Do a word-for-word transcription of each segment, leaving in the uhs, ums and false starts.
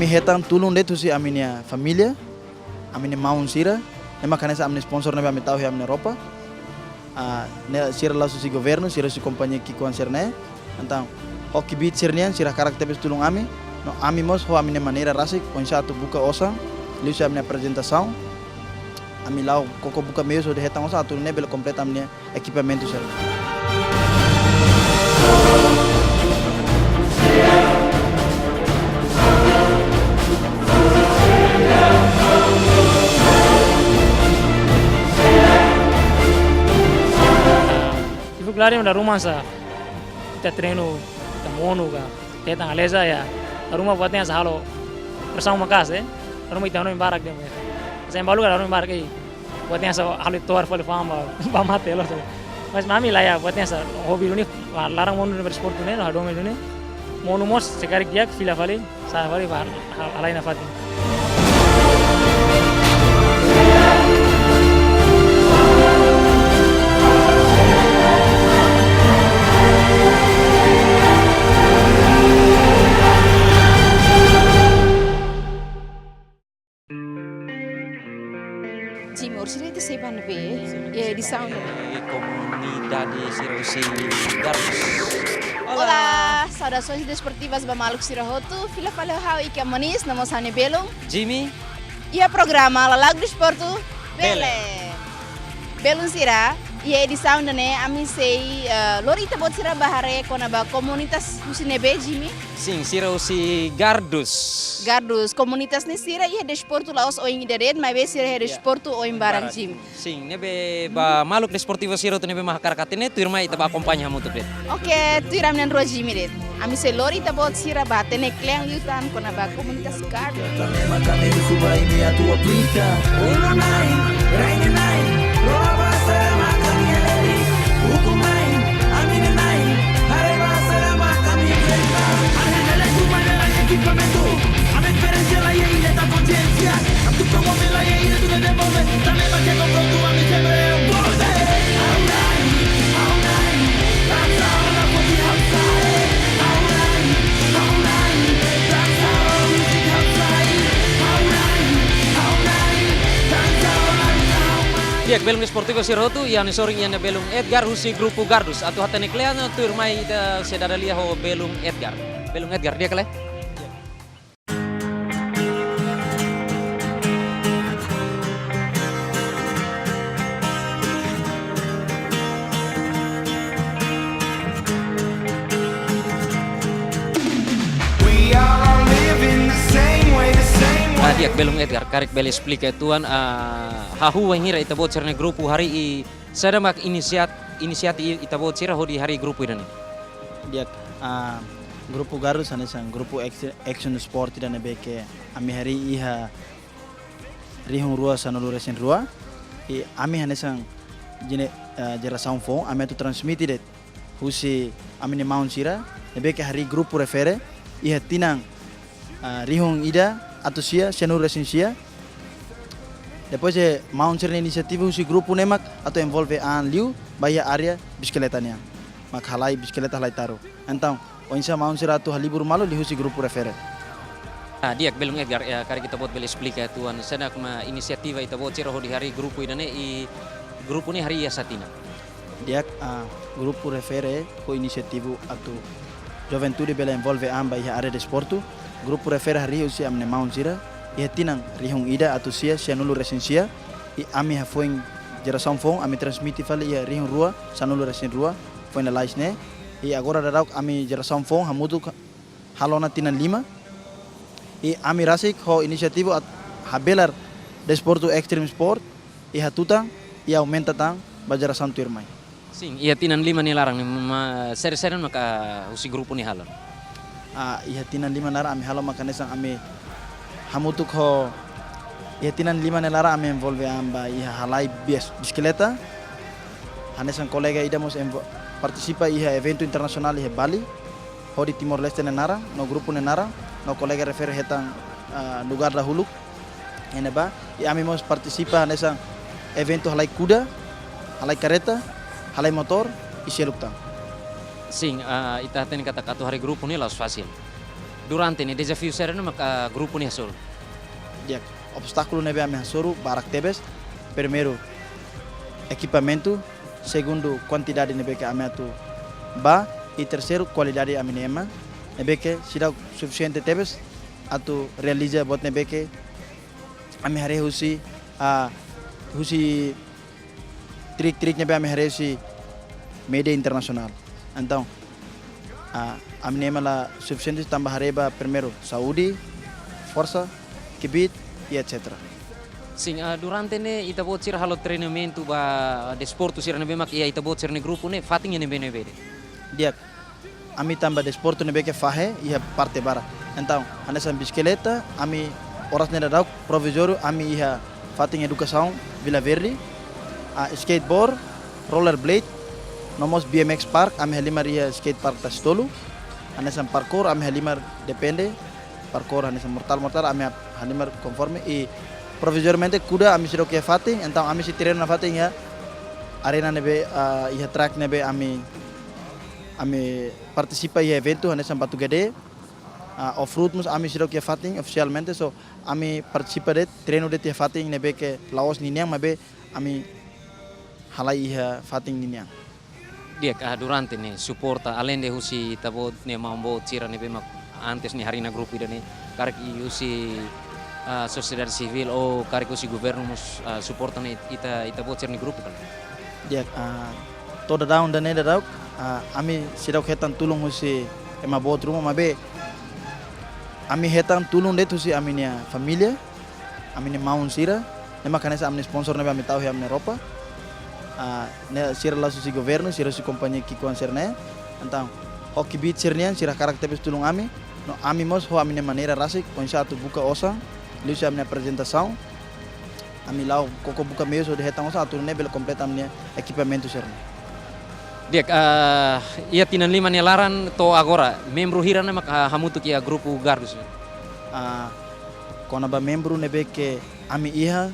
Ami hetan tulun de'it husi ami-nia família, ami-nia maun sira, ne'e mak hanesan ami-nia sponsor ne'ebé ami tau iha ami-nia roupa. Ah, ne'e sira la'ós husi governu, sira husi kompañia ki'ikoan sira-ne'e. Entaun, ho kbiit sira-nian, sira hakarak tebes tulun ami, no ami mós ho ami-nia maneira rasik, oinsá atu buka osan, liuhusi ami-nia aprezentasaun, ami la'o koko buka meius hodi hetan osan atu nune'e bele kompleta ami-nia ekipamentu sira. Ibu Gladi da rumah sa, ita treinu, ita monu ka, ita hetan aleza ya. Da rumah buat yang sa halo, bersama maka'as, eh. Da rumah ita hanoin barak de'it, eh. Saya balu ka da rumah barak, eh. Buat yang sa halo toar fali fama, ba mate loos. Mas ami laiha, buat yang sa hobi duni, laran monu duni bersport duni, no hadomi duni. Monu mós, se karik di'ak, fila fali, sa'e fali, ba, hal-, halai nafatin. Jimmy, orsida ita sei bá ne'ebé, iha edisaun ne'ebé? Komunidade sira husi Gardus. Olá, saudações desportivas ba maluk sira hotu. Fila fali ho ha'u Ika Moniz, no mós ha'u-nia belun Jimmy. Iha programa Lala'ok Desportu, bele. Bele. Belun sira, iha edisaun ida-ne'e ami sei, eh, lori ita-boot sira bá haree kona-ba komunitas husi ne'ebé, Jimmy? Sin, sira husi Gardus. Gardus, komunitas ne'e sira iha desportu la'ós oin ida de'it, maibé sira iha, ya, desportu oin barak, barak, Jimmy. Sin, ne'ebé ba maluk desportivu sira hotu ne'ebé mak hakarak hatene, tuirmai ita bá akompaña hamutuk de'it. Oke, tuir ami na'in-rua Jimmy de'it. Ami sei lori ita-boot sira bá hatene kle'an liután kona-ba komunitas Gardus. Di'ak, belun desportivu sira hotu, iha ha'u-nia sorin iha ne'e belun Edgar husi grupu Gardus. Atu hatene kle'an, tuirmai ita sei dada lia ho belun Edgar. Belun Edgar, di'ak ka lae? We are all living the same way, the same way. Ah, di'ak, belun Edgar, karik bele esplika uitoan, ah, hahú wainhira ita-boot sira-nia grupu harii, i saida mak inisiat-, inisiatif ita-boot sira hodi harii grupu ida-ne'e? Di'ak, ah, grupu Gardus hanesan grupu action, action sport ida ne'ebé ke ami harii iha rihun rua sanulu-resin-rua. I ami hanesan jene-, eh, jerasaun foun, ami atu transmite de'it husi ami-nia maun sira ne'ebé ke harii grupu refere iha tinan, eh, rihun ida atus sia sianulu-resin-sia. Depois de maun sira-nia inisiativa husi grupu ne'e mak atu envolve an liu ba iha área bisikleta nian. Mak halai bisikleta halai taru. Entaun, oinsá maun sira atu halibur malu liuhusi grupu refere. Ah, di'ak, belun Edgar, ya, karik ita-boot bele esplika uitoan saida mak inisiativa ita-boot sira hodi harii grupu ida-ne'e, i grupu ne'e harii iha sá tinan? Di'ak, ah, grupu refere ho inisiativa atu juventude bele envolve an ba iha área desportu. Grupu refere harii husi ami-nia maun sira iha tinan rihun ida atus sia sianulu-resin-sia, i ami hafoin jerasaun foun, ami transmite fali iha rihun rua sanulu-resin-rua, foin lalais ne'e. I agora daudauk ami jerasaun foun hamutuk halo ona tinan lima. I ami rasik ho inisiativa atu habelar desportu extreme sport iha tutan, i aumenta tan ba jerasaun tuirmai. Sin, iha tinan lima nia laran ne'e ma-, saida-saida maka husi grupu ne'e halo? Ah, iha tinan lima nia laran ami halo maka hanesan ami hamutuk ho, iha tinan lima nia laran ami envolve an ba iha halai bis-, bisikleta. Hanesan kolega ida mós envo-, partisipa iha eventu internasionál iha Bali, hodi Timor-Leste nia naran, no grupu nia naran, no kolega refere hetan, ah, lugár dahuluk iha ne'ebá, i ami mós partisipa hanesan eventu halai kuda, halai kareta, halai motór, i seluk tan. Sin, ah, ita hatene katak atu harii grupu ne'e la'ós fasil. Durante ne'e dezafiu saida ne'ebé mak, ah, grupu ne'e hasoru? Di'ak, obstákulu ne'ebé ami hasoru barak tebes. Primeiru, ekipamentu. Segundu, kuantidade ne'ebé ke ami atu bá. I terseiru, kualidade ami-nia ema ne'ebé ke seidauk sufisiente tebes atu realiza buat ne'ebé ke ami haree husi, ah, husi trik-trik ne'ebé ami haree husi média internasionál. Entaun, ah, ami-nia ema la sufisiente tanba haree ba primeiru saúde, forsa, kbiit, i et cetera. Sin, ah, durante ne'e ita-boot sira halo treinamentu ba desportu sira ne'ebé mak iha ita-boot sira-nia grupu ne'e, fatin iha ne'ebé-ne'ebé de'it? Di'ak, ami tanba desportu ne'ebé ke fahe iha parte barak. Entaun, hanesan bisikleta, ami oras ne'e daudaun provizóriu, ami iha fatin edukasaun Vila Verde, ah, skateboard, rollerblade, no mós B M X park, ami halimar iha skate park Tasitolu, hanesan parkour, ami halimar depende, parkour hanesan mortal-mortal, ami halimar konforme, i provizoriamente kuda ami seidauk iha fatin, entaun ami sei treinu nafatin iha arena ne'ebé, ah, iha track ne'ebé ami, ami partisipa iha eventu hanesan Batu Gade, ah, off-road mós ami seidauk iha fatin ofisialmente, so ami partisipa de'it, treinu de'it iha fatin ne'ebé ke la'ós ninian maibé ami halai iha fatin ninian. Di'ak, ah, durante ne'e suporta, alende husi ita-boot nia maun boot sira ne'ebé mak antes ne'e harii ona grupu ida-ne'e, karik husi, ah, sosiedade sivíl ou karik husi governu mós, ah, suporta ona ita, ita-boot sira-nia grupu ka lae? Di'ak, ah, to'o daudaun ida-ne'e daudaun, ah, ami seidauk hetan tulun husi ema boot ruma maibé ami hetan tulun de'it husi ami-nia família, ami-nia maun sira, ne'e mak hanesan ami-nia sponsor ne'ebé ami tau iha ami-nia roupa. Ah, ne'e sira la'ós husi governu, sira husi kompañia ki'ikoan sira-ne'e. Entaun, ho kbiit sira-nian, sira hakarak tebes tulun ami, no ami mós ho ami-nia maneira rasik, oinsá atu buka osan, liuhusi ami-nia aprezentasaun, ami la'o koko buka meius hodi hetan osan atu nune'e bele kompleta ami-nia ekipamentu sira-ne'e. Di'ak, ah, iha tinan lima nia laran to'o agora, membru hira ne'e mak, ah, hamutuk iha grupu Gardus? Ah, kona-ba membru ne'ebé ke ami iha,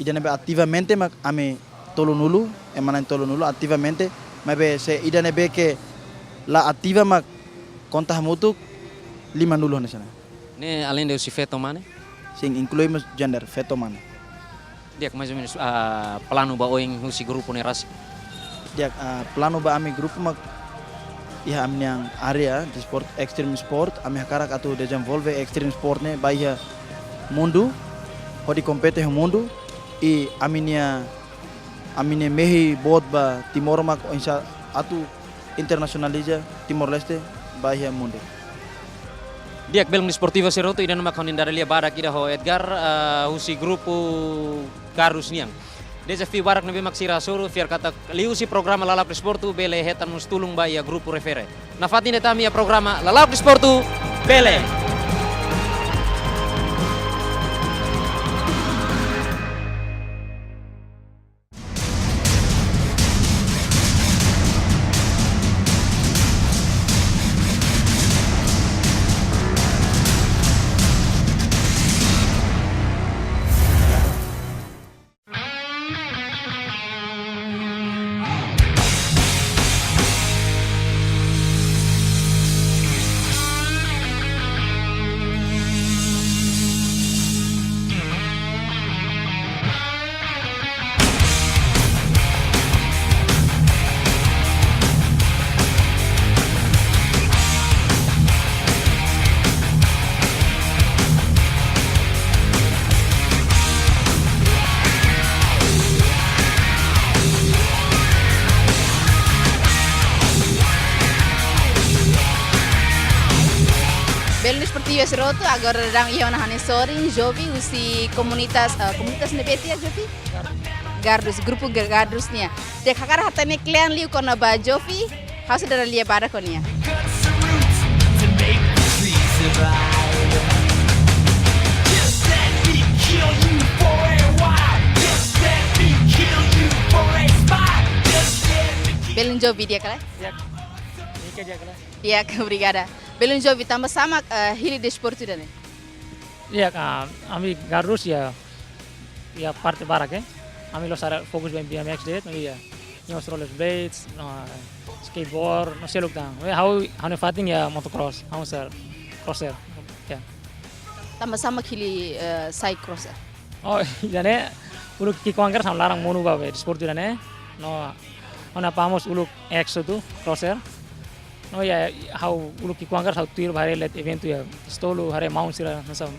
ida ne'ebé ativamente mak ami tolunulu, ema na'in tolunulu ativamente, maibé se ida ne'ebé ke la ativa mak konta hamutuk limanulu hanesan ne'e. Ne'e alende husi feto mane? Sin, inklui mós gender, feto mane. Di'ak, mais ou menus, ah, planu ba oin husi grupu ne'e rasik? Di'ak, ah, planu ba ami grupu mak iha ami-nia área desportu, extreme sport, ami hakarak atu dezenvolve extreme sport ne'e ba iha mundu, hodi kompete iha mundu, i ami-nia, ami-nia mehi boot ba Timor mak oinsá atu internasionaliza Timor-Leste ba iha mundu. Di'ak, belun desportiva sira hotu, ida-ne'e mak ha'u-nia dada lia badak ida ho Edgar, eh, husi grupu Gardus nian. Dezafiu barak ne'ebé mak sira hasoru, fiar katak liuhusi programa Lalap Desportu bele hetan mós tulun ba iha grupu refere. Nafatin de'it ami iha programa Lalap Desportu, bele. Belun desportiva sira hotu, agora daudaun iha ona ha'u-nia sorin, Jovi, husi komunitas, eh, komunitas ne'ebé tiha, Jovi? Gardus, grupu Gar-, Gardus nian. Di'ak, hakarak hatene kle'an liu kona-ba Jovi, ha'u seidauk lia badak ho nia. Belun Jovi, di'ak ka lae? Di'ak. Ika di'ak ka lae? Di'ak, obrigada. Belun Jovi, tanbasá mak, eh, hili desportu ida-ne'e? Di'ak, ah, ami Gardus iha, iha parte barak, eh. Ami la'ós hakarak fokus ba B M X de'it, no iha. Iha mós rollerblades, no skateboard, no seluk tan. Maibé ha'u, ha'u-nia fatin iha motocross, ha'u mós hakarak Crosser. Ya. Tanba sá mak hili, eh, sai crosser? Oh, ida-ne'e uluk ki'ikoan kedas ha'u laran monu ba be desportu ida-ne'e. No, ha'u-nia apá mós uluk ex hotu crosser. No, ya, ha'u uluk ki'ikoan kedas ha'u tuir ba haree de'it eventu ya. Tolu haree maun sira, hanesan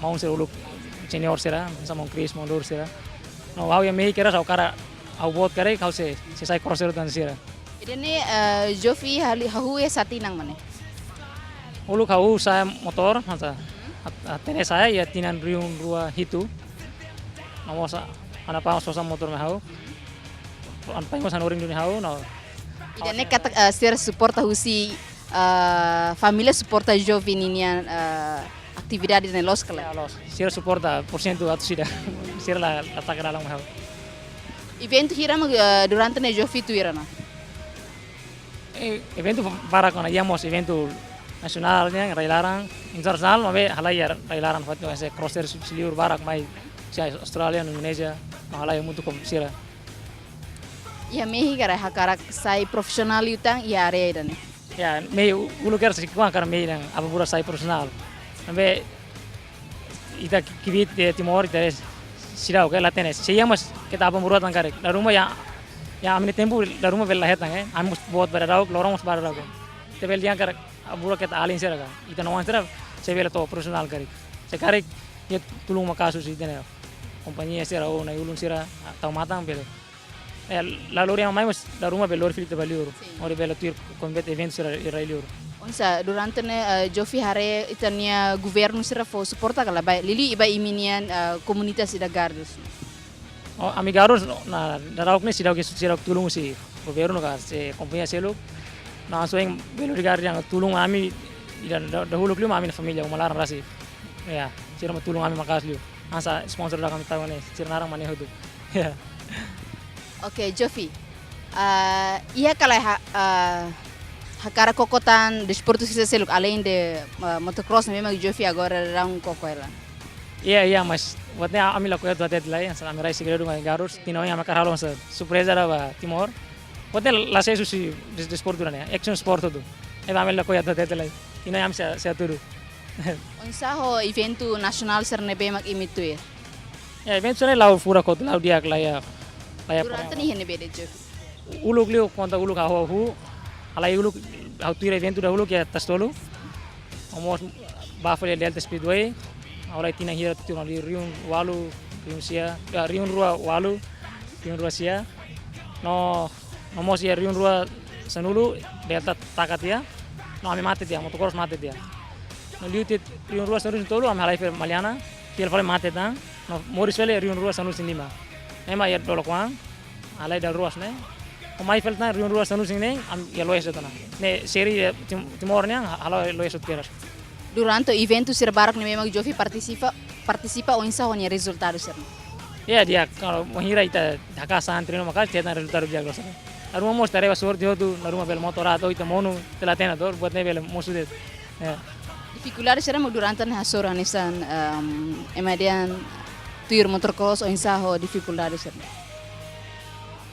maun sira uluk senior sira, hanesan maun Chris, maun Dor sira. No, ha'u ya mehi kedas ha'u hakarak, ha'u boot karik ha'u sei, sei sai crosser tan sira. Ida-ne'e, eh, Jovi hahú iha sá tinan mak ne'e? Uluk ha'u sa'e motór, hanesan. Hat-, hatene sa'e iha tinan rihun rua hitu. No mós ha'u-nia apá mós sosa motór mai ha'u. Ha'u-nia apá mós hanorin duni ha'u, no. Ida-ne'e katak, eh, sira suporta husi, eh, família suporta Jovi ninia, eh, atividade ne'e loos ka lae? Ya, loos. Sira suporta porsentu atus ida. Sira la, la taka dalan mai ha'u. Eventu hira mak, eh, durante ne'e Jovi tuir ona? Eh, eventu barak ona, iha mós eventu nasionál nian, rai-laran, internasionál, maibé halai iha rai-laran fatin, hanesan crosser husi liur barak mai, husi Austrália, Indonézia, no halai hamutuk ho sira. Iha mehi karik hakarak sai profisionál liután iha área ida-ne'e? Ya, mehi u-, uluk kedas ki'ikoan hakarak mehi dehan aban-bainrua sai profisionál. Maibé ita ki-, kbiit iha Timor, ita seidauk, eh, la hatene. Se iha mós keta aban-bainrua tan karik. Dala ruma ya, ya ami-nia tempu, dala ruma bele la hetan, eh. Ami mós boot ba dadauk, loron mós ba dadauk. Ita bele dehan karik aban-bainrua keta alin sira ka. Ita-nia oan sira, sei bele to'o profisionál karik. Se karik, iha tulun maka'as husi ita-nia kompañia sira, ou na'i-ulun sira, tau matan bele. Eh, la lori an mai mós dala ruma bele lori fila ita ba liur. Sin. Hodi bele tuir kompete eventu sira iha rai-liur. Oinsá, durante ne'e, eh, Jovi haree ita-nia governu sira fó suporta ka lae ba, liuliu ba imi-nian, eh, komunitas ida Gardus? Oh, ami Gardus, no, na, dadauk ne'e seidauk, seidauk tulun husi governu ka, husi kompañia seluk. No, hanesan bele dehan tulun ami, ida da-, dahuluk liu mak ami-nia família, uma laran rasik. Ya, sira mak tulun ami maka'as liu. Hanesan sponsor daudaun ami tau ne'e, sira naran mak ne'e hotu. Ya. Oke, Jovi. Ah, iha ka lae ha-, ah, hakarak koko tan desportu sira seluk além de, ah, motocross ne'ebé mak Jovi agora daudaun koko hela? Iha, iha, mas buat ne'e ami lakohi atu hatete lai, hanesan ami rai segredu mai Gardus, tinan oin ami hakarak halo hanesan surpreza ida ba Timor. Buat ne'e la sees husi des-, desportu ida-ne'e, action sport hotu. Ne'ebé ami lakohi atu hatete lai. Tinan oin ami sei, sei hatudu. Oinsá ho eventu nasionál sira ne'ebé mak imi tuir? Ya, eventu sira-ne'e la'o furak hotu, la'o di'ak, la iha, la iha problema. Durante ne'e iha ne'ebé de'it Jovi? Uluk liu, konta uluk ha'u hahú, halai uluk, ha'u tuir eventu dahuluk iha Tasi Tolu. Ha'u mós bá fali Delta Speedway, ha'u halai tinan hira tiha ona liu, rihun ualu, rihun sia, ya, rihun rua ualu, rihun rua sia. No, no mós iha rihun rua sanulu, Delta taka tiha, no ami mate tiha, motocross mate tiha. No liu tiha rihun rua sanulu-resin-tolu, ami halai fali Maliana, fiar fali mate tan, no moris fali rihun rua sanulu-resin-lima. Ema iha dolok oan, halai dala ruas ne'e. Ho mai fali tan rihun rua sanulu-resin-neen, ami iha loes de'it ona. Ne'e série, eh, Tim-, Timor nian, hala'o loes hotu kedas. Durante eventu sira barak ne'ebé mak Jovi partisipa, partisipa oinsá ho nia rezultadu sira? Ya, di'ak, kalau bainhira ita haka'as an treinu maka'as, ita hetan rezultadu di'ak loos. Dala ruma mós ita haree ba sorte hotu, dala ruma bele moto rate, ou ita monu, ita la hatene dor, buat ne'e bele mosu de'it. Ya. Difikuldade sira mak durante ne'e hasoru hanesan, em, ema dehan tuir motocross oinsá ho difikuldade sira?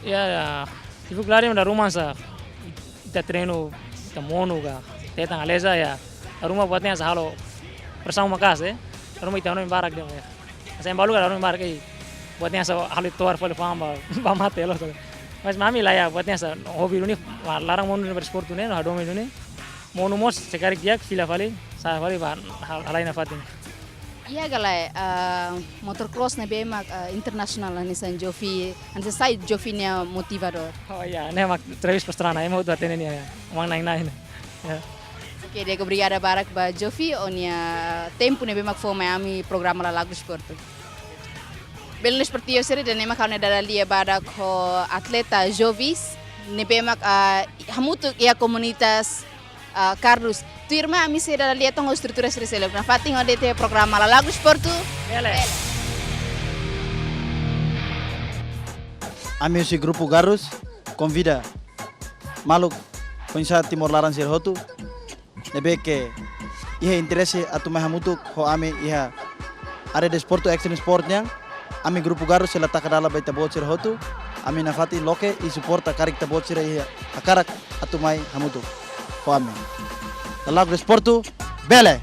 Ya, ya. Difikuldade mak dala ruma hanesan ita treinu, ita monu ka, ita hetan halesan ya. Dala ruma buat ne'e hanesan halo presaun maka'as, eh. Dala ruma ita hanoin barak de'it, ya. Hanesan ema balu ka dala ruma barak, eh. Buat ne'e hanesan halo to'ar fali fa'an ba, ba mate loos. Mas ami la iha, buat ne'e hanesan hobi duni, ba laran monu duni ba desportu ne'e, no hadomi duni. Monu mós se karik di'ak fila fali, sa'e fali ba hal-, halai nafatin. Iha ka lae, ah, motocross ne'ebé mak, ah, internasionál hanesan Jovi, hanesan sai Jovi nia motivadór? Oh ya, ne'e mak Travis Pastrana, ema hotu hatene nia, ya. Maun na'in-na'in. Ya. Oke, di'ak, obrigada barak ba Jovi, ho nia tempu ne'ebé mak fó mai ami programa Lala'ok Desportu. Belun desportivu sira, ida-ne'e mak ha'u-nia dada lia badak ho atleta Jovi, ne'ebé mak, ah, hamutuk iha komunitas, ah, Gardus. Tuirmai ami sei dada lia tan ho estrutura sira seluk. Nafatin ho D T programa Lala'ok Desportu. Bele. Ami husi grupu Gardus konvida maluk foin-sa'e Timor laran sira hotu ne'ebé ke iha interese atu mai hamutuk ho ami iha área desportu, action sport nian, ami grupu Gardus sei la taka dalan ba ita-boot sira hotu, ami nafatin loke i suporta karik ita-boot sira iha hakarak atu mai hamutuk ho ami. Lala'ok Desportu, bele!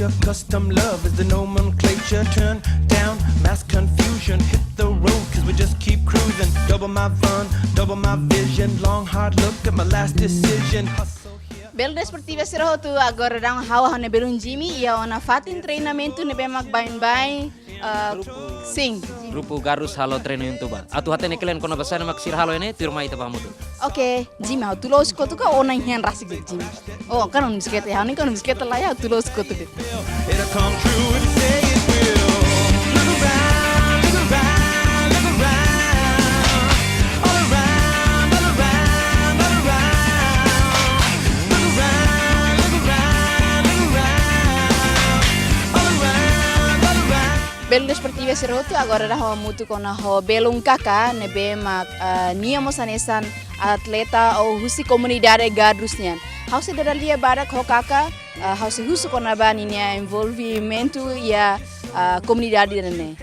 Custom love is the nomenclature. Turn down mass confusion. Hit the road, 'cause we just keep cruising. Double my fun, double my vision. Long, hard look at my last decision. Hustle here. Belun desportiva sira hotu, agora daudaun ha'u ho ha'u-nia belun Jimmy iha ona fatin treinamentu ne'ebé mak baibain, ah, sim. Grupu Gardus halo treinu iha Tuba. Atu hatene kle'an kona-ba saida mak sira halo ne'e, tuirmai ita bá hamutuk. Oke, Jimmy, ha'u tulous kotuk ka ona hein rasik de'it, Jimmy? Oh, kan ona bisikleta, ha'u-nia kan ona bisikleta la iha, ha'u tulous kotuk de'it. It'll come true if you say it will. Look around, look around, look around. All around, all around, all around. Look around, look around, look around. All around, all around. Belun desportiva sira hotu, agora daudaun ha'u hamutuk ona ho belun Kaka ne'ebé mak, ah, nia mós hanesan atleta husi komunidade Gardus nian. Ha'u sei dada lia badak ho Kaka, ah, ha'u sei husu kona-ba ninia envolvimentu iha, ah, komunidade ne'e.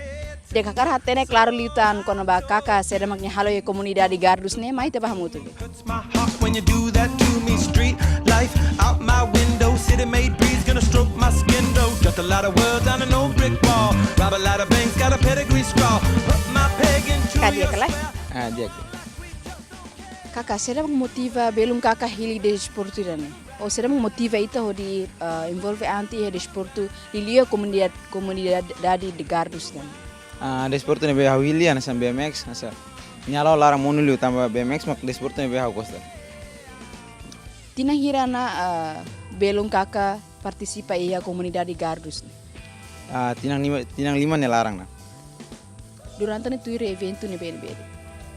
Dehan karik hatene klaru liután kona-ba Kaka saida mak nia halo iha komunidade Gardus ne'e, mai ita bá hamutuk. Hurts my heart when you do that to me. Street life out my window. City made breeze gonna stroke my skin though. Just a lot of words on an old brick wall. Rob a lot of banks, got a pedigree scrawl. Put my pagan to Kadiak your lah. Ah, di'ak. Kaka, saida mak motiva belun Kaka hili desportu ida-ne'e? Ou saida mak motiva ita hodi, ah, envolve an ita iha desportu liuliu komunidade, komunidade de Gardus nian? Ah, desportu ne'ebé ha'u hili hanesan B M X, hanesan. Nia halo laran monu liu tanba B M X mak desportu ne'ebé ha'u gosta. Tinan hira ona, ah, belun Kaka partisipa iha komunidade Gardus ne'e? Ah, tinan lima, tinan lima nia laran ona. Durante ne'e tuir eventu ne'ebé-ne'ebé?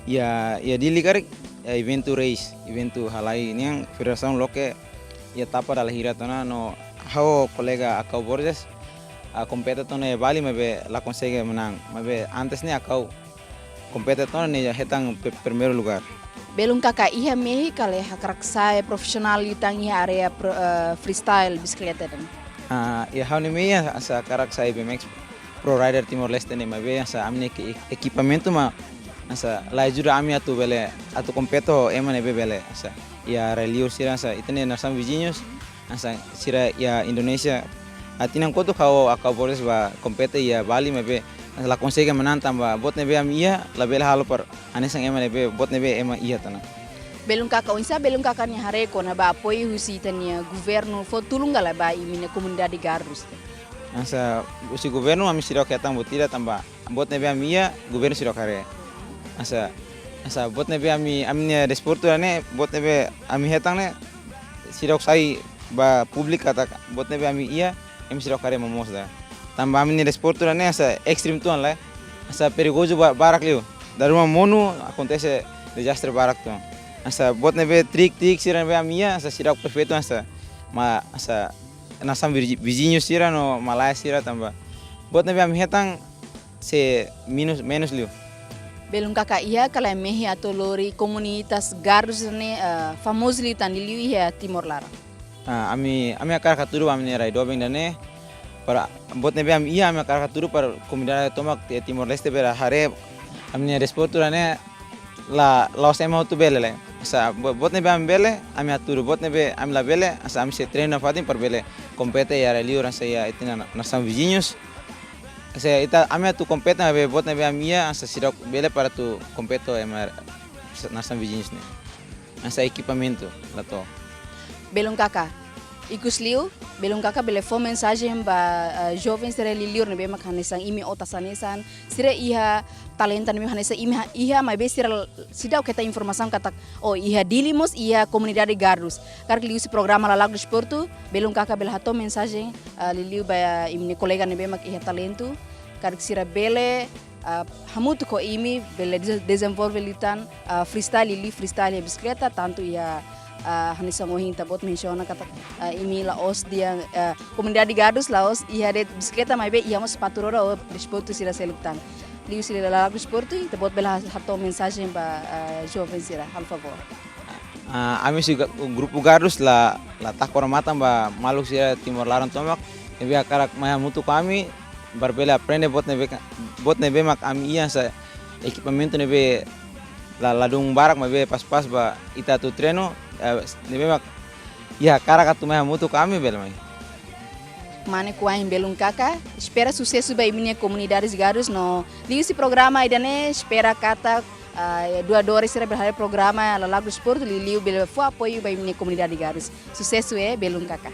Iha, iha Dili karik, iha eventu race, eventu halai nian federasaun loke iha etapa dala hira tiha ona no ha'u ho kolega Akau Borges, ah, kompete tiha ona iha Bali maibé la konsege menang. Maibé antes ne'e Akau kompete tiha ona no hetan pe-, primeiru lugár. Belun Kaka iha mehi ka lae hakarak sai profisionál liután iha área pro-, eh, freestyle bisikleta ida-ne'e? Ah, iha ha'u-nia mehi hanesan hakarak sai B M X Pro Rider Timor-Leste ne'e maibé hanesan ami-nia eki-, ekipamentu mak hanesan la ajuda ami atu bele, atu kompete ho ema ne'ebé bele. Hanesan iha rai-liur sira hanesan ita-nia nasaun viziñus, hanesan sira iha Indonézia. Ah, tinan kotuk ha'u ho Akau Borges bá kompete iha Bali maibé la konsege menang tanba buat ne'ebé ami iha labele halo para hanesan ema ne'ebé, buat ne'ebé ema iha tiha ona. Belun Kaka, oinsá belun Kaka nia haree kona-ba apoiu husi ita-nia governu fó tulun ka lae ba imi-nia komunidade Gardus? Hanesan husi governu ami seidauk hetan buat ida tanba buat ne'ebé ami iha, governu seidauk haree. Hanesan, hanesan buat ne'ebé ami, ami-nia desportu ne'e, buat ne'ebé ami hetan ne'e, seidauk sai ba públiku katak buat ne'ebé ami iha, ema seidauk haree momoos ida. Tanba ami-nia desportu ne'e hanesan ekstremu uitoan lae. Hanesan perigozu ba-, barak liu. Dala ruma monu akontese dezastre barak uitoan. Hanesan buat ne'ebé trik-trik sira ne'ebé ami iha, hanesan seidauk perfeitu hanesan. Maibé hanesan nasaun vizi-, viziñu sira no malae sira tanba buat ne'ebé ami hetan sei menus, menus liu. Belun Kaka iha ka lae mehi atu lori komunitas Gardus ne'e, eh, famozu liután liuliu iha Timor laran? Ah, ami, ami hakarak hatudu ba ami-nia rai doben ida-ne'e. Para buat ne'ebé ami iha, ami hakarak hatudu para komunidade tomak iha Timor-Leste bele haree ami-nia desportu ida-ne'e la, la'ós ema hotu bele lae. Hanesan bu-, buat ne'ebé ami bele, ami hatudu, buat ne'ebé ami labele, hanesan ami sei treinu nafatin para bele kompete iha rai-liur hanesan iha ita-nia nasaun viziñus. Hanesan ita, ami atu kompete maibé buat ne'ebé ami iha, hanesan seidauk bele para atu kompete ho ema nasaun viziñus ne'e. Hanesan ekipamentu la to'o. Belun Kaka, ikus liu, belun Kaka bele fó mensajen ba, eh, joven sira liuliu ne'ebé mak hanesan imi otas hanesan, sira iha talentu ne'ebé hanesan imi ha-, iha maibé sira seidauk hetan informasaun katak, oh, iha Dili mós iha komunidade Gardus. Karik liuhusi programa Lala'ok Desportu, belun Kaka bele hato'o mensajen, eh, liuliu ba imi-nia kolega ne'ebé mak iha talentu, karik sira bele, ah, hamutuk ho imi bele de-, dezenvolve liután, ah, freestyle, liuliu freestyle iha bisikleta, tantu iha, ah, hanesan ohin ita-boot mensiona katak, ah, imi la'ós dehan, ah, komunidade Gardus la'ós iha de'it bisikleta maibé iha mós sepatu roda ou desportu sira seluk tan. Liuhusi Lala'ok Desportu, ita-boot bele ha-, hato'o mensajen ba, ah, joven sira, halo favór. Ah, ami husi ga-, grupu Gardus la, la takora matan ba maluk sira Timor laran tomak, ne'ebé hakarak mai hamutuk ho ami, para bele aprende buat ne'ebé ka-, buat ne'ebé mak ami iha hanesan ekipamentu ne'ebé la, ladún barak maibé pas-pas ba ita atu treinu, eh, ne'ebé mak iha hakarak atu mai hamutuk ho ami bele mai. Mane kuain belun kaka, espera susesu ba imi-nia komunidade Garus no liuhusi programa ida-ne'e, espera katak, ah, doadores sira bele haree programa Lala'ok Desportu liuliu bele fó apoiu ba imi-nia komunidade Garus. Susesu, eh, belun kaka.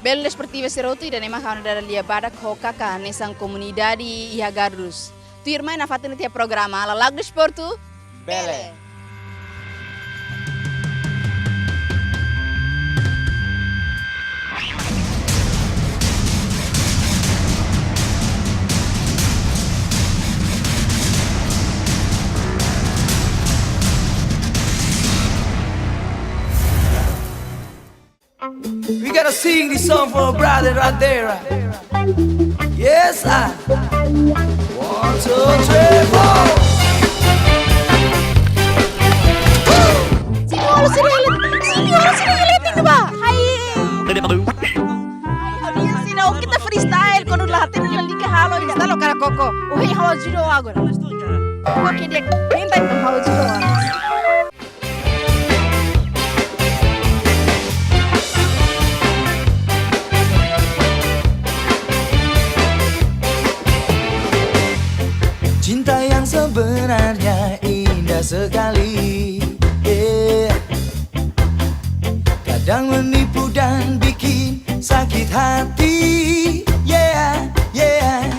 Belun desportiva sira hotu, ida-ne'e mak ha'u-nia dada-lia badak ho kaka hanesan komunidade iha Garus. Tuirmai nafatin tiha programa Lala'ok Desportu. Bele. We gotta sing this song for our brother right there. Yes, I. One, two, three, four. Sini, ora sini, sini, ora sini, lihat itu, Pak. Hai. Hai, audiens, sini, oh, kita freestyle. Kuandu la hatene, la lika halo, freestyle, oh, kara koko. Oh, hei, halo judo agora. Oke, dia minta itu halo judo. Cinta yang sebenarnya indah sekali, yeah. Kadang menipu dan bikin sakit hati, yeah, yeah.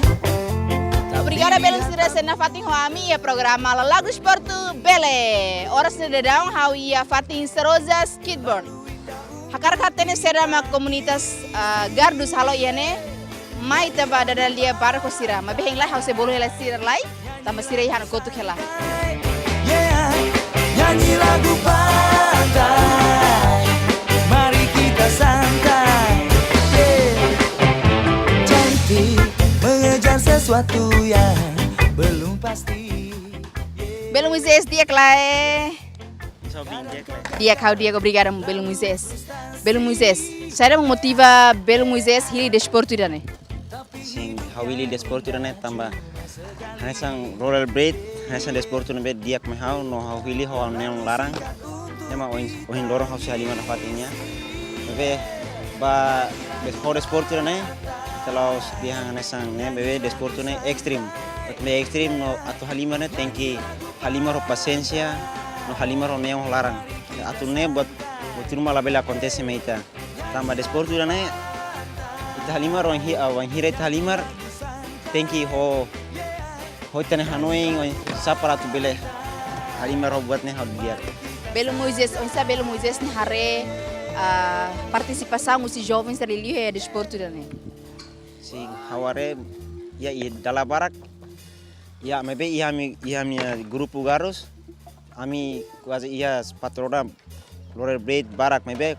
Obrigada belun sira sei nafatin ho ami iha programa Lala'ok Desportu, bele. Oras ne'e daudaun ha'u iha fatin Seroja Skateboard. Hakarak hatene saida mak komunitas, ah, Garus halo iha ne'e, mai tanba dada-lia barak ho sira. Maibé hein lai ha'u sei bolu hela sira lai, tanba sira iha ne'e kotuk hela. Yeah, nyanyi lagu pantai, mari kita santai. Yeah, cantik mengejar sesuatu yang belum pasti. Belun Moisés, di'ak ka lae? Só bin di'ak ka lae? Di'ak, ha'u di'ak, obrigada belun Moisés. Belun Moisés, saida mak motiva belun Moisés hili desportu ida-ne'e? Sin, ha'u hili desportu ida-ne'e tanba hanesan rollerblade, hanesan desportu ne'ebé di'ak mai ha'u, no ha'u hili ho ha'u-nia neon laran. Ema ohin, ohin loron ha'u sei halimar nafatin nia. Maibé ba, be, ho desportu ida-ne'e, ita la'ós dehan hanesan ne'e, maibé desportu ne'e ekstrim. Ne'e ekstrim no atu halimar ne'e tenke halimar ho pasiénsia, no halimar ho neon laran. Atu ne'e buat, buat ruma labele akontese mai ita. Tanba desportu ida-ne'e, ita halimar wainhi-, ah, wainhira ita halimar, tenke ho, ho ita-nia hanoin, oinsá para atu bele halimar ho buat ne'e ha'u di'ak. Belun Moisés, oinsá belun Moisés nia haree, ah, partisipasaun husi jovens sira liuliu iha desportu ida-ne'e? Sin, ha'u haree, ya, i dala barak, ya, maibé iha ami, iha ami, eh, grupu Garus, ami kuaze iha sepatu roda, rollerblade barak, maibé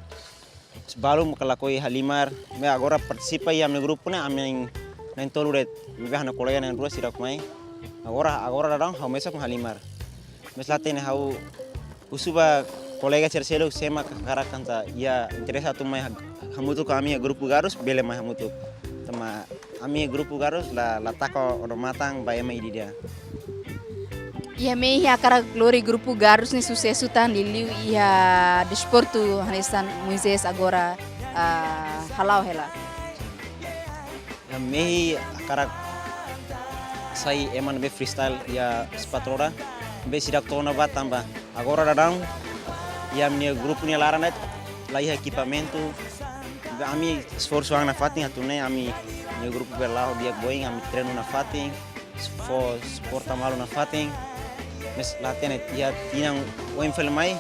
balu mak lakohi halimar, maibé agora partisipa iha ami grupu ne'e, ami na'in-tolu de'it, maibé ha'u-nia kolega na'in-rua seidauk mai. Agora, agora daudaun ha'u mesak mak halimar. Mais la hatene, ha'u husu ba kolega sira seluk se ema hakarak katak iha interese atu mai ha-, hamutuk ho ami iha grupu Garus, bele mai hamutuk. Tanba ami grupu Garus la, la taka odamatan ba ema ida-idak. Iha mehi hakarak lori grupu Garus ne'e susesu tan liuliu iha desportu hanesan Moisés agora, ah, hala'o hela. Iha mehi hakarak sai ema ne'ebé freestyle iha sepatu roda, be seidauk to'o ona ba tanba agora daudaun iha ami-nia grupu nia laran ne'e la iha ekipamentu. Be ami esforsu an nafatin atu nune'e ami-nia grupu bele la'o di'ak ba oin, ami treinu nafatin, fó suporta malu nafatin. Mais la hatene iha tinan oin fali mai,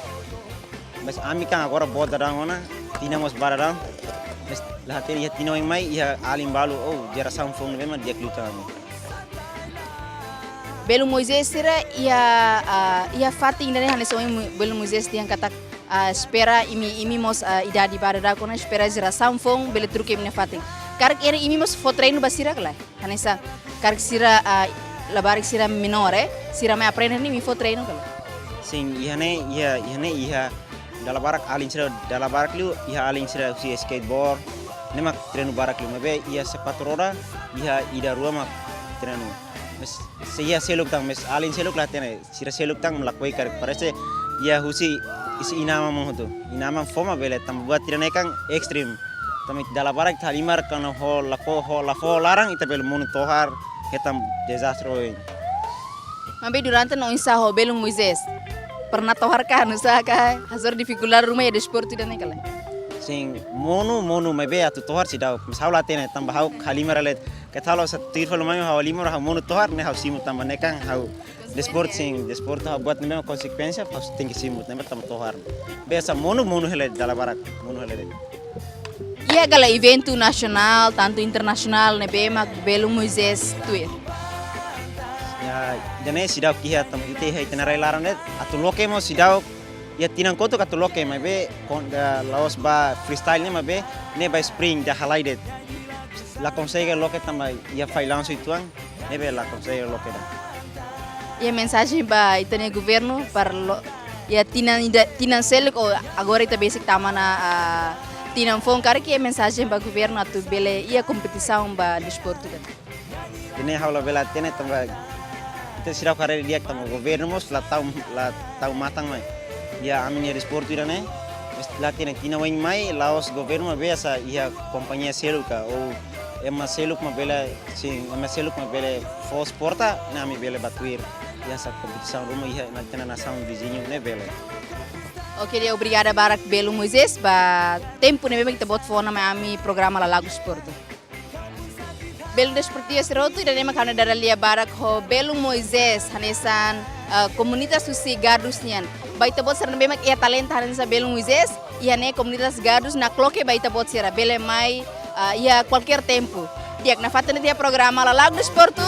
mais ami kan agora boot daudaun ona, tinan mós ba daudaun. Mais la hatene iha tinan oin mai, iha alin balu, oh, jerasaun foun ne'ebé mak di'ak liután ami. Belun Moisés sira iha, ah, iha fatin ida-ne'e hanesan ohin Mo-, belun Moisés dehan katak, ah, espera imi, imi mós, ah, idade ba daudaun ona, espera jerasaun foun bele troka imi-nia fatin. Karik imi mós fó treinu ba sira ka lae? Hanesan, karik sira, ah, labarik sira menór, eh, sira mai aprende ne'e imi fó treinu ka lae? Sin, iha ne'e, iha, iha ne'e, iha dala barak alin sira, dala barak liu, iha alin sira husi skateboard, ne'e mak treinu barak liu, maibé iha sepatu roda, iha ida rua mak treinu. Mais se iha seluk tan, mais alin seluk la hatene, sira seluk tan lakohi karik parese, iha husi isin inan-aman hotu. Inan-aman fó mak bele tanba buat ida-ne'e kan ekstrim. Tanba dala barak ita halimar kuandu ho la fó, ho la fó laran ita bele monu tohar, hetan dezastre oin. Maibé durante ne'e oinsá ho belun Moisés? Pernah tohar ka, nusá ka, hasoru difikuldade ruma iha desportu ida-ne'e ka lae? Sin, monu, monu, maibé atu tohar seidauk. Mas ha'u la hatene, tanba ha'u halimar hela de'it. Keta halo sa tuir fali mai ha'u halimar ha'u monu tohar, ne'e ha'u simu tanba ne'e kan ha'u desportu sin, desportu ha'u buat ne'ebé mak konsekuénsia, ha'u tenke simu, ne'ebé tanba tohar. Be sa monu, monu hela de'it, dala barak, monu hela de'it. Iha kala eventu nasionál, tantu internasionál, ne'ebé mak belun Moisés tuir? Ya, ida-ne'e seidauk iha tanba ita iha ita-nia rai laran de'it, atu loke mós seidauk, iha tinan kotuk atu loke, maibé kuandu la'ós ba freestyle ne'e maibé, ne'e ba spring, ida halai de'it. La konsege loke tanba iha failansu uitoan, ne'ebé la konsege loke ida. Iha mensajen ba ita-nia governu para lo, iha tinan ida, tinan seluk ou agora ita besik tama ona, ah, tinan foun karik iha mensajen ba governu atu bele iha kompetisaun ba desportu ida? Ida-ne'e ha'u labele hatene tanba ita seidauk haree di'ak tanba governu mós la tau, la tau matan mai. Iha ami-nia desportu ida-ne'e, mós la hatene tinan oin mai, la'ós governu maibé sa iha kompañia seluk ka, ou ema seluk mak bele, sin, ema seluk mak bele fó suporta, ne'e ami bele ba tuir. Iha sa kompetisaun ruma iha ita-nia nasaun viziñu ne'e bele. Oke, di'ak, obrigada barak belun Moisés ba tempu ne'ebé mak Ita-Boot fó ona mai ami programa Lala'ok Desportu. Belun desportista sira hotu, ida-ne'e mak ha'u-nia dada-lia barak ho belun Moisés, hanesan, eh, komunitas husi Gardus nian. Ba Ita-Boot sira ne'ebé mak iha talentu hanesan belun Moisés, iha ne'e komunitas Gardus nakloke ba Ita-Boot sira bele mai, eh, iha kualkér tempu. Di'ak, nafatin tiha programa Lala'ok Desportu.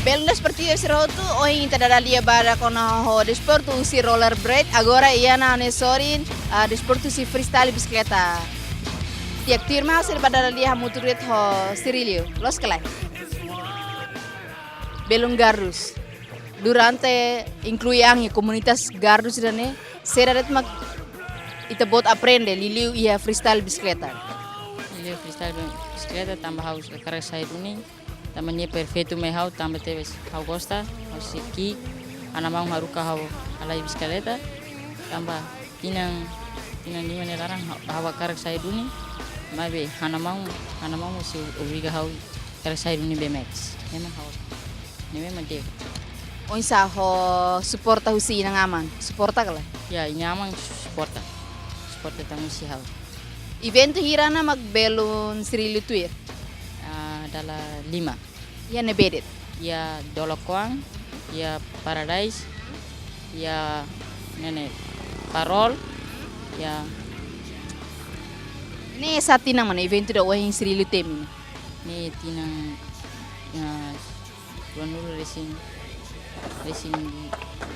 Belun desportista sira hotu, ohin ita dada lia badak kona-ba desportu husi roller blade, agora iha ona ne'e sorin, ah, desportu husi freestyle bisikleta. Di'ak, tuirmai sira ba dada lia hamutuk de'it ho Cirilio. Loos ka lae? Belun Gardus. Durante inklui an iha komunitas Gardus ida-ne'e, saida de'it mak Ita-Boot aprende liuliu iha freestyle bisikleta? Liuliu freestyle bisikleta tanba ha'u hakarak sai duni, tanba ne'e perfeitu mai ha'u, tanba tebes ha'u gosta, ha'u sei ki'ik, ha'u-nia maun haruka ha'u halai bisikleta, tanba tinan, tinan lima nia laran ha'u, ha'u hakarak sai duni, maibé ha'u-nia maun, ha'u-nia maun sei obriga ha'u hakarak sai duni B M X. Ne'e mak ha'u, ne'e mak di'ak. Oinsá ho suporta husi inan-aman? Suporta ka lae? Ya, inan-aman suporta. Suporta tan husi ha'u. Eventu hira ona mak belun Cirilio tuir? Ah, dala lima. Iha ne'ebé de'it? Iha Dolakoan, iha Paradise, iha ne'e ne'e Parol, iha. Ne'e sá tinan mak ne'e eventu ida ohin Cirilio temi? Ne'e tinan, ya, ruanulu resin, resin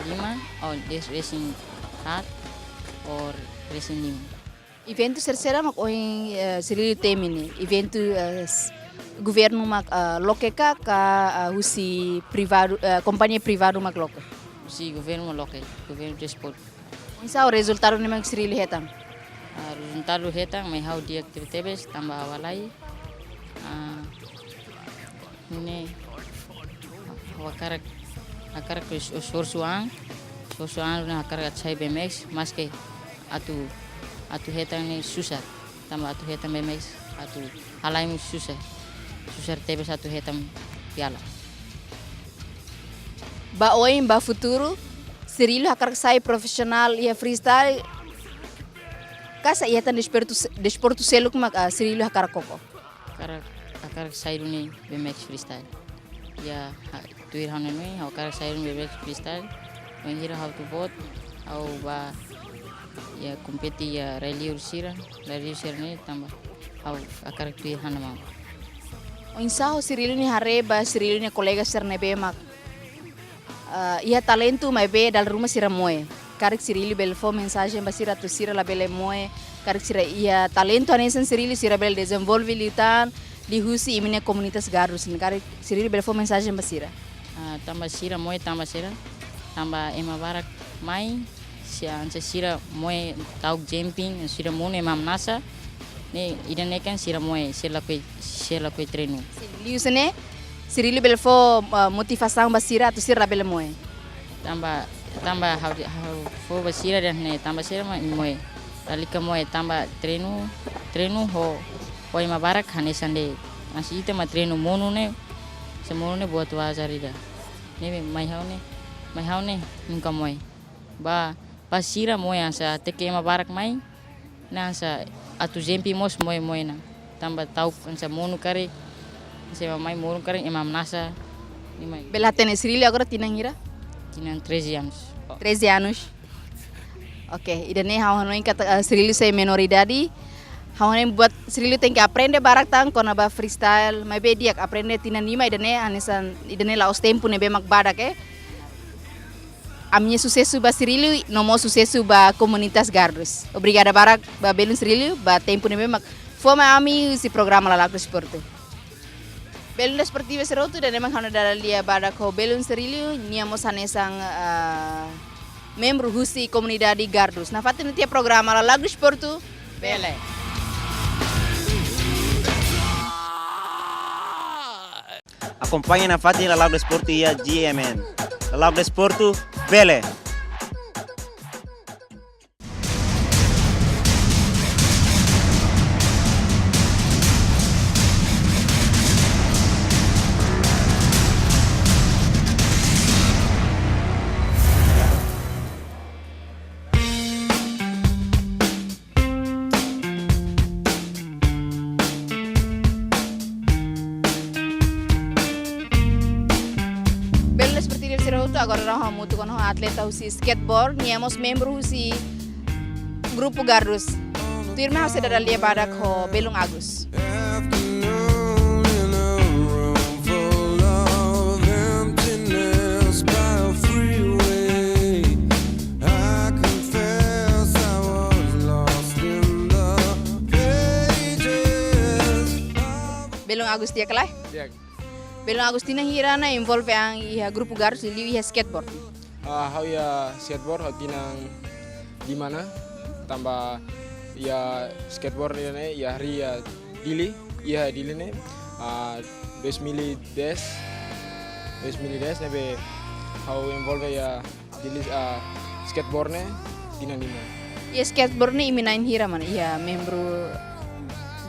lima, oh, des-, resin haat, oh, resin lima. Eventu sira-sira mak ohin, eh, Cirilio temi ne'e? Eventu, eh, s-, governu mak, eh, loke ka, ka, eh, husi privadu, eh, kompañia privadu mak loke? Husi governu mak loke, governu desportu. Oinsá rezultadu ne'e mak Cirilio hetan? Ah, rezultadu hetan, mai ha'u di'ak tebetebes, tanba ha'u halai. Ah, ne'e, ha'u hakarak, hakarak es-, esforsu an, esforsu an, ne'e hakarak atu sai B M X, maske atu, atu hetan ne'e susar. Tanba atu hetan B M X, atu halai mós susar. Susar tebes atu hetan piala. Ba oin, ba futuru, Cirilio hakarak sai profisionál iha freestyle ka sá, iha tan desportu, desportu seluk mak, ah, Cirilio hakarak koko? Hakarak, hakarak sai duni B M X freestyle. Ya, ha, tuir ha'u-nia hanoin, ha'u hakarak sai duni B M X freestyle. Wainhira ha'u atu boot, ha'u bá, ya, kompete iha rai-li'ur sira, rai-li'ur sira-ne'e tanba ha'u hakarak tuir ha'u-nia maun. Oinsá ho Cirilio nia haree ba Cirilio nia kolega sira ne'ebé mak, ah, iha talentu maibé dala ruma sira moe. Karik Cirilio bele fó mensajen ba sira atu sira labele moe. Karik sira iha talentu hanesan Cirilio, sira bele dezenvolve liután liuhusi imi-nia komunitas Gardus. Karik Cirilio bele fó mensajen ba sira. Ah, tanba sira moe, tanba sira. Tanba ema barak mai, sira, hanesan sira moe ta'uk jumping, sira monu ema hamnasa. Ne'e ida-ne'e kan sira moe, sira lakohi, sira lakohi treinu. Sin, liuhusi ne'e, Cirilio bele fó, ah, motivasaun ba sira atu sira labele moe. Tanba, tanba ha'u, ha'u fó ba sira dehan ne'e, tanba sira mak moe. Lalika moe tanba treinu, treinu ho, ho ema barak hanesan de'it. Hanesan ita mak treinu monu ne'e, se monu ne'e buat wajar ida. Ne'ebé mai ha'u ne'e, mai ha'u ne'e nunka moe. Ba, ba sira moe hanesan hateke ema barak mai, hanesan atu jumping mós moe-moe ona. Tanba ta'uk hanesan monu karik, hanesan ema mai monu karik, ema hamnasa, ne'e mai. Bele hatene Cirilio agora tinan hira? Tinan treze anos. Treze anos. Oke, ida-ne'e ha'u hanoin katak, eh, Cirilio sei menoridade. Ha'u hanoin buat Cirilio tenke aprende barak tan kona-ba freestyle, maibé di'ak aprende tinan lima ida-ne'e, hanesan ida-ne'e la'ós tempu ne'ebé mak badak, eh. Ami-nia susesu ba Cirilio, no mós susesu ba komunitas Gardus. Obrigada barak ba belun Cirilio, ba tempu ne'ebé mak fó mai ami husi programa Lala'ok Desportu. Belun desportivu sira hotu, ida-ne'e mak ha'u-nia dada lia badak ho belun Cirilio, nia mós hanesan, ah, membru husi komunidade Gardus. Nafatin tiha programa Lala'ok Desportu, bele. Akompaña nafatin Lala'ok Desportu iha G M N. Lala'ok Desportu, bele. Belun desportivu sira hotu, agora ha'u hamutuk ho atleta husi skateboard, nia mós membru husi grupu Gardus. Tuirmai ha'u sei dada lia badak ho belun Agus. Belun Agus, di'ak ka lae? Di'ak. Belun Agus, tinan hira ona envolve an iha grupu Gardus, liuliu iha skateboard? Ah, ha'u iha skateboard, ha'u tinan lima ona, tanba iha skateboard ne'e, iha harii iha Dili, iha Dili ne'e, ah, dois mil e dez, dois mil e dez, ne'ebé ha'u envolve iha Dili, ah, skateboard ne'e tinan lima. Iha skateboard ne'e imi na'in hira mak iha membru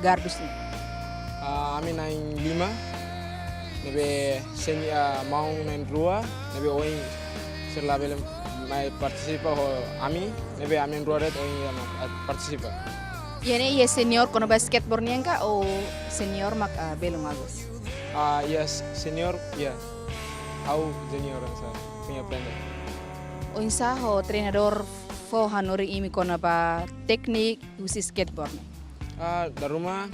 Gardus ne'e? Ah, ami na'in lima. Ne'ebé seni, ah, maun na'in rua, ne'ebé oin sira labele mai partisipa ho ami, ne'ebé ami na'in rua de'it oin iha mak, ah, partisipa. Iha ne'e iha senior kona-ba skateboard nian ka ou senior mak, ah, belun Agus? Ah, iha s-, senior, iha. Ha'u junior hanesan, punya pendek. Oinsá ho treinadór fó hanorin imi kona-ba tékniku husi skateboard ne'e? Ah, dala ruma,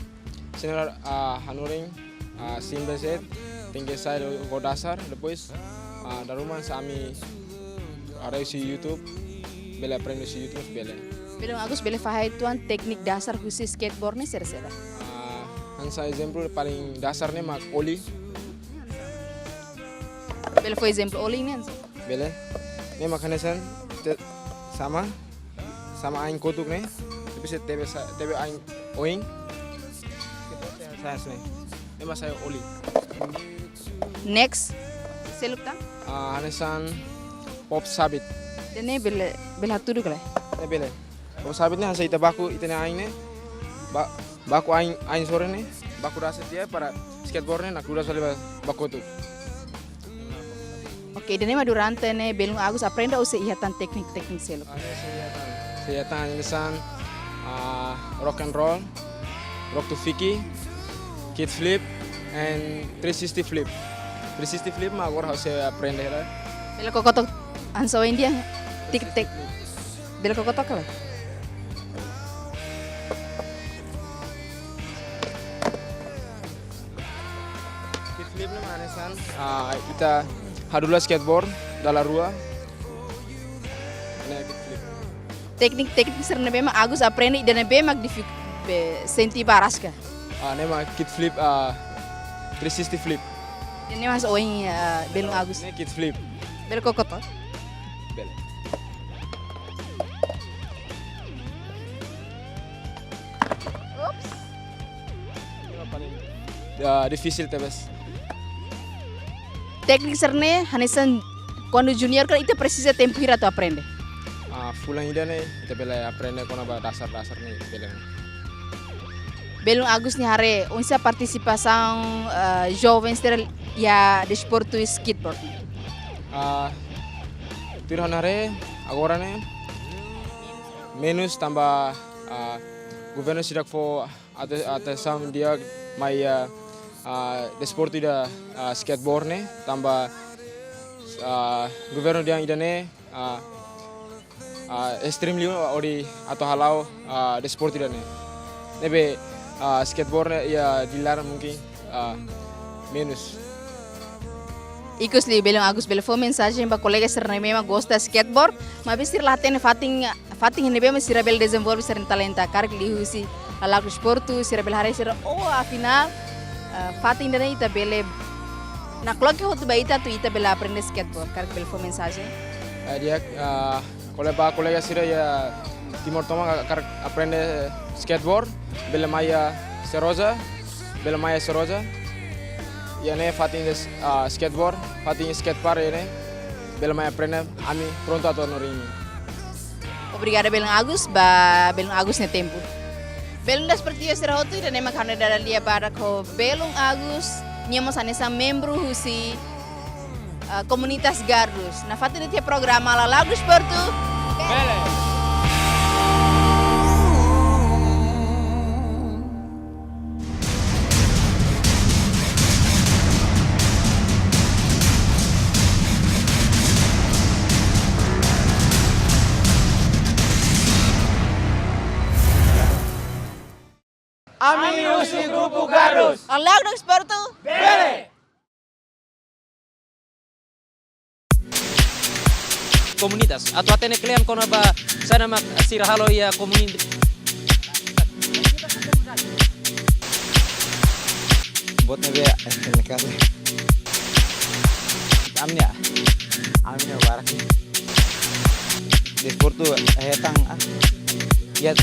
senior, ah, hanorin, ah, simples de'it, tenke sai ho dasar, depois, ah, dala ruma hanesan ami haree husi YouTube, bele aprende husi YouTube, bele. Belun Agus, bele fahe uitoan tékniku dasar husi skateboard ne'e saida-saida? Ah, hanesan ezemplu paling dasar ne'e mak ollie. Bele fó ezemplu ollie ne'e? Bele. Ne'e mak hanesan te-, sama, sama ain kotuk ne'e. Depois tebe sa-, tebe ain oin. Sa-, sa-, ne'e. Ne'e mak sai ollie. Next, seluk tan? Ah, hanesan pop sabit. Ida-ne'e bele, bele hatudu ka lae? Ne'e bele. Pop sabit ne'e hanesan ita baku, ita-nia ain ne'e. Ba, baku ain, ain sore ne'e, baku dasar tiha para skateboard ne'e nakdura sali ba, baku tu. Oke, ida-ne'e mak durante ne'e belun Agus aprende ou sei iha tan teknik-teknik seluk? Ah, ne'e sei iha tan. Sei iha tan hanesan, ah, rock and roll, rock to fiki, kick flip, and three sixty flip. Three sixty flip mak agora ha'u sei aprende hela. Bele koko took hanesan ohin dehan, tik tek. Bele koko took ka lae? Kick flip ne'e mak hanesan, ah, ita hadula skateboard dala rua. Ne'e kick flip. Teknik-teknik sira ne'ebé mak Agus aprende, ida ne'ebé mak difik-, be, sente ba rasik ka? Ah, ne'e mak kick flip, ah, three sixty flip. Ida-ne'e mak ohin, ah, belun Agus. Ne'e kick flip. Bele koko took? Bele. Ups. Ya, difisil tebes. Teknik sira-ne'e hanesan kuandu junior kan ita presiza tempu hira atu aprende? Ah, fulan ida ne'e ita bele aprende kona-ba dasar-dasar ne'e bele. Belun Agus nia haree oinsá partisipasaun, eh, joven sira iha desportu skateboard? Ah, tuir ha'u-nia haree agora ne'e menus tanba, ah, governu seidauk fó ate-, atensaun di'ak mai, ah, ah, desportu ida, ah, skateboard ne'e, tanba, ah, governu dehan ida-ne'e, ah, ah, extremely hodi atu hala'o, ah, desportu ida-ne'e. Ne'ebé, ah, skateboard ne'e iha Dili laran mungkin, ah, menus. Ikus liu belun Agus bele fó mensajen ba kolega sira ne'ebé mak gosta skateboard, maibé sira la hatene fatin, fatin ne'ebé mak sira bele dezenvolve sira-nia talenta, karik liuhusi lala'ok desportu, sira bele haree sira, oh, afinál, eh, fatin ida-ne'e ita bele nakloke hotu ba ita atu ita bele aprende skateboard, karik bele fó mensajen. Eh, di'ak, eh, kole-, ba kolega sira iha Timor tomak karik aprende skateboard, bele mai iha Seroja, bele mai iha Seroja. Iha ne'e fatin des-, ah, skateboard, fatin skatepark iha ne'e. Bele mai aprende, ami prontu atu hanorin imi. Obrigada belun Agus, ba belun Agus nia tempu. Belun desportista sira hotu, ida-ne'e mak ha'u-nia dada lia badak ho belun Agus, nia mós hanesan membru husi, eh, komunitas Gardus. Nafatin de'it iha programa Lala'ok Desportu. Bele. Ami husi grupu Gardus. Lala'ok Desportu. Bele. Komunitas, atu hatene kle'an kona-ba saida mak sira halo iha komunidade. Buat ne'ebé, eh, ne'e kata. Ami-nia, ami-nia barak. Desportu hetan, ah. Ya.